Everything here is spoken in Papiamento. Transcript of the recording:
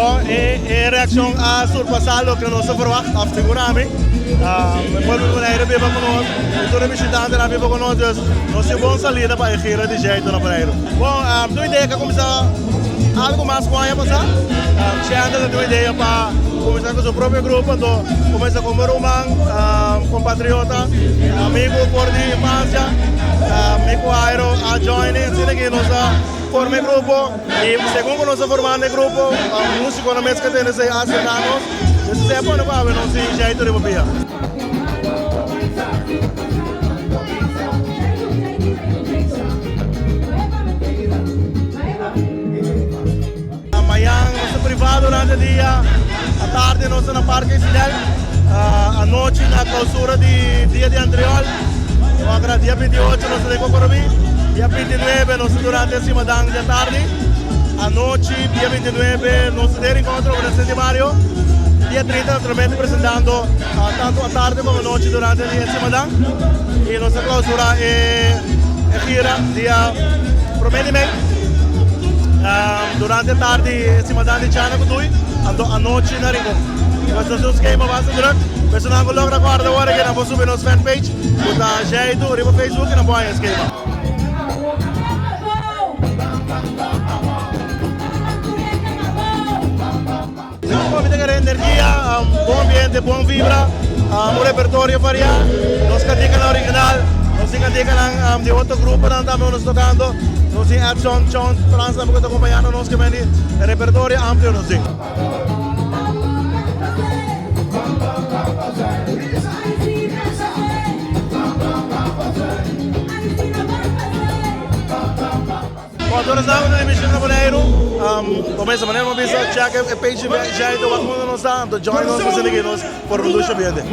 Bon, e e reakshon a surpasá loke nos a ferwagt, òf segun ami. E pueblo di Boneiru biba ku nos i tur e bishitantenan biba ku nos, dus nos tin bon salida pa e gira di Jeito na Boneiru. Bon, tur idea ku a kuminsá algu mas ku aña pasá. Shendel ta tin un idea pa kuminsá ku su propio grupo, anto kuminsá komo ruman, kompatriota, amigu for di infansia. Mi ku Jairo a join in, asina ki nos a forma e grupo. I segun ku nos a formando e grupo, músikonan mes ka tende esei aserká nos. Pues esei a pone ku awe nos tin Jeito riba pia. Mañan nos ta privá durante dia, atardi nos ta na Parke Isidel, anochi na klausura di Dia di Antriol. Awor dia 28 nos ta den Cocorobi, dia 29 nos ta durante e simadan di atardi, anochi dia 29 nos ta den Rincon atrobe na Senti Mario, dia 30 naturalmente presentando tanto atardi como anochi durante di e simadan y nos ta clausura e gira dia prome di mei durante atardi e simadan di Chana cu Dui anto anochi na Rincon. Nos ta haci un schema basta druk. Personan ku logra kòrda ora ke nan por subi nos fanpage ku ta Jaitu riba Facebook i nan por haña e skema. Mi ta kere energia, bon ambiente, bon vibra, un repertorio variá, nos kantikanan original, nos tin kantikanan di otro gruponan tambe ku nos tokando, nos tin Edson, Chon, Frans tambe ku ta kompañando nos ke meni repertorio amplio nos tin. Bon, tur esnan ku ta di bishita na Boneiru, bo mester manera bo bisa check e page di Jai ta wak unda nos ta, anto join nos pa asina ki nos por produci ambiente.